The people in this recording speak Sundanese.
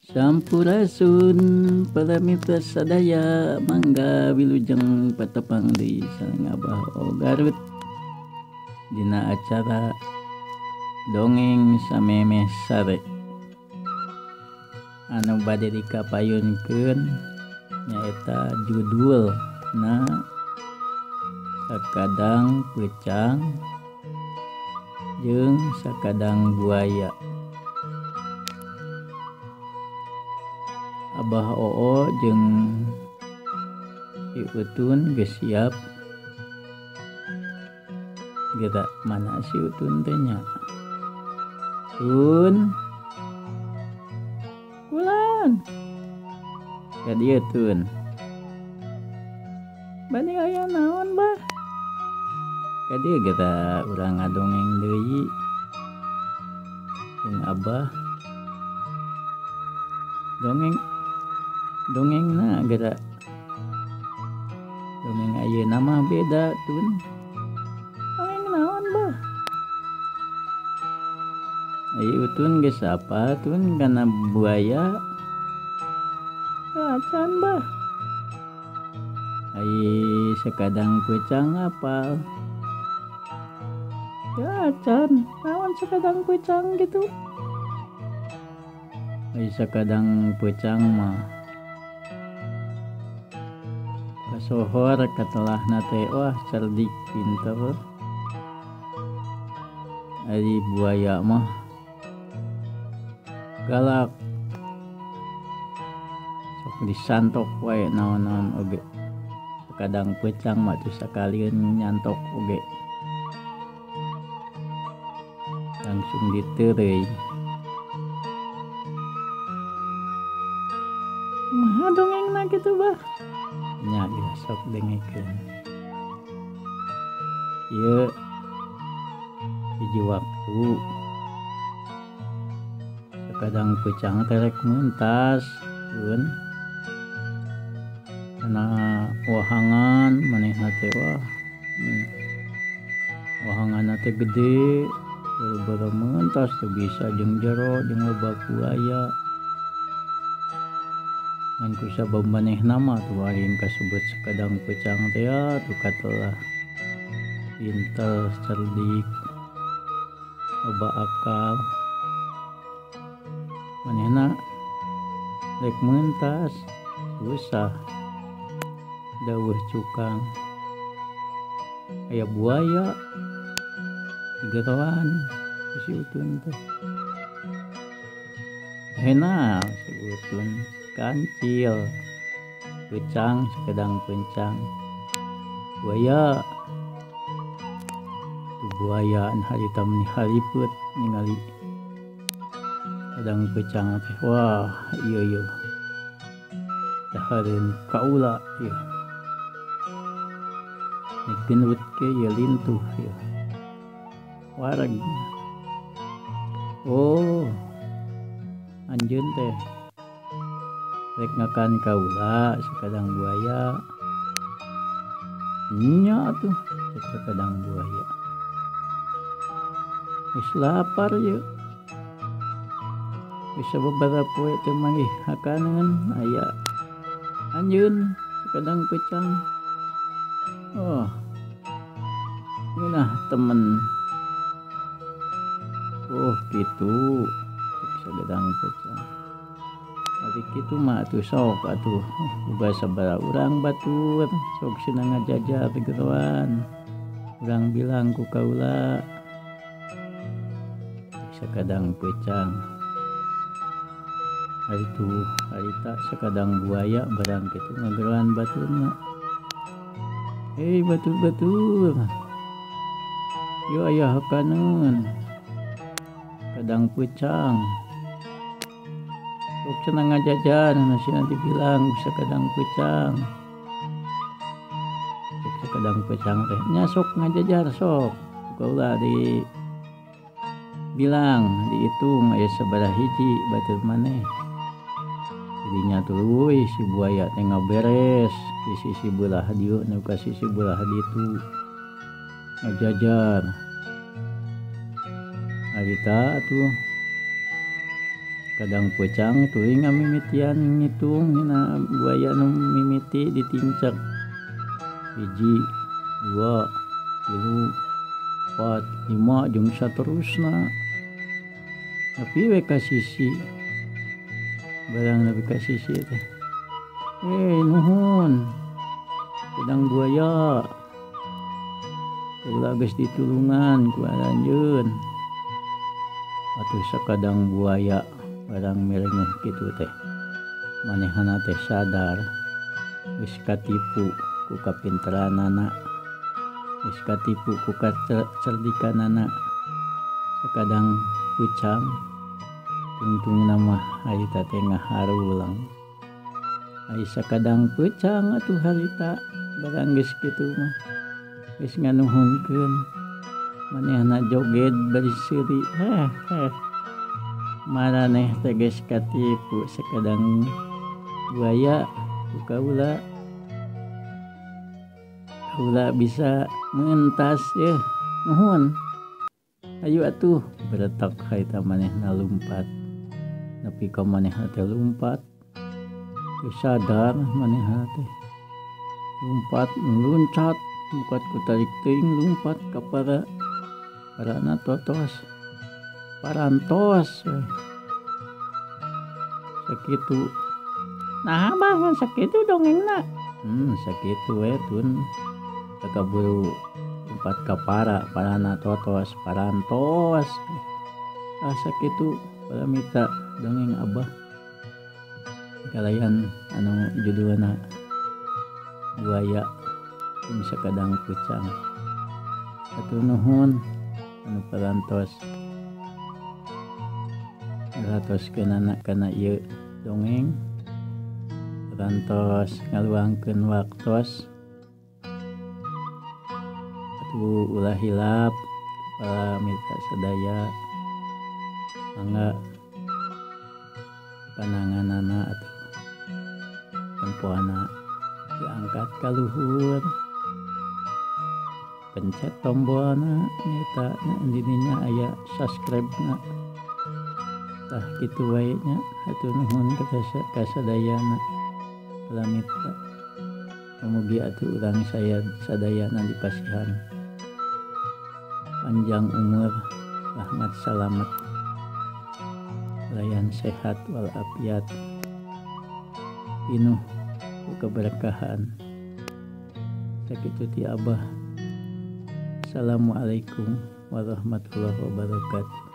Sampurasun paramitra sadaya, mangga wilujeng patepang deui sareng Abah O Garut dina acara Dongeng Samemeh Sare anu bade dikapayunkeun nyaeta judulna Sakadang Peucang jeung Sakadang Buaya. Abah Oo jeung si Utun geus siap. Geura mana si Utun teh nya? Tun. Kulan. Ka dieu Tun. Bade aya naon, Bah? Ka dieu geura urang ngadongeng deui jeung Abah. Dongeng dongengna geura dongeng ayeuna mah beda Tun. Dongeng naon, Bah? Ai Utun geus apa Tun kana buaya? Acan, Bah. Ai sakadang peucang apal? Acan, naon sakadang peucang gitu? Ai sakadang peucang mah kasohor katelahna teh, wah cerdik pinter. Ari buaya mah galak, sok disantok wae naon-naon oge. Sakadang peucang mah teu sakalieun nyantok oge, langsung diteureuy. Kumaha dongengna kitu, Bah? Nya geus sok dengekeun. Ieu hiji waktu sakadang peucang teh rek mentas Tun kana wahangan manehna teh, wah wahanganna teh gede, boro-boro mentas teu bisa jeung jero jeung loba buaya. Ngan ku sabab manehna mah tuh aing kasebut sakadang peucang teh ya tuh katelah pinter, cerdik, loba akal. Manehna rek mentas susah, daweuh cukang aya buaya digeroan si Utun teh. Hena si Utun kancil peucang sakadang peucang buaya tu buaya harita meni hariput ningali kadang peucang teh, wah ieu ieu dahareun kaula ieu gendut ke ieu lintuh ieu wareg. Oh anjeun teh rek ngakan kaula sakadang buaya nya atuh sakadang buaya geus lapar ieu, bisa beberapa poe teu manggih hakaneun aya anjeun sakadang peucang. Oh ngeunah temen. Oh kitu sakadang peucang. Ari kitu mah atuh sok atuh boga sabaraha urang batur sok cenah ngajajar geroan urang bilang ku kaula sakadang peucang. Hari tu harita sakadang buaya barang kitu ngageroan baturna. Hei batur-batur, yo aya hakaneun kadang peucang. Sok cenah ngajajar cenah dibilang sakadang peucang. Sok sakadang peucang teh nya sok ngajajar sok kaula di bilang dihitung aya sabaraha hiji batur maneh. Jadinya tuluy si buaya teh ngaberes di sisi belah dieu nu ka sisi belah ditu ngajajar. Harita atuh Kadang peucang tuluy ngamimitian ngitung dina buaya nu mimiti ditincak. 1, 2, 3, 4, 5 jeung saterusna. Nepi we ka sisi. Barang nepi ka sisi teh. Nuhun. Kadang buaya. Kaula geus ditulungan ku aranjeun. Atuh sakadang buaya barang mirengeh kitu teh. Manehna teh sadar geus katipu ku kapinteranana, geus katipu ku kacerdikanana. Sakadang peucang tungtungna mah harita teh ngaharulang. Ai sakadang peucang atuh harita barang geus kitu mah geus nganuhunkeun. Manehna joget bari seuri. Heh heh. Maraneh teh geus katipu sakadang buaya ku kaula. Kaula bisa mengentas yeuh. Nuhun. Ayo atuh beretak harita manehna lumpat. Nepi ka manehna teh lumpat. Teu sadar manehna teh. Lumpat luncat mukat ku tarik teuing lumpat ka para parana totos. Parantos we. Sakitu. Nah, abah sakitu dongengna. Sakitu we tun. Kaburu lumpat ka para, parana totos, parantos. Ah, sakitu paramita dongeng abah. Kalayan anu judulna buaya jeung sakadang peucang. Hatur nuhun anu parantos. Ngarantoskeunana kana ieu dongeng. Parantos ngaluangkeun waktos. Atuh ulah hilap pamirsa sadaya mangga pananganana atuh tempoana diangkat ka luhur, pencet tombolna nyaeta didinya aya subscribe-na. Tah kitu wae nya, hatur nuhun ka sadayana paramita. Mugi atuh urang sadayana dipasihan panjang umur, rahmat salamet, layan sehat walafiat, pinuh ku keberkahan. Sakitu ti abah. Assalamualaikum warahmatullahi wabarakatuh.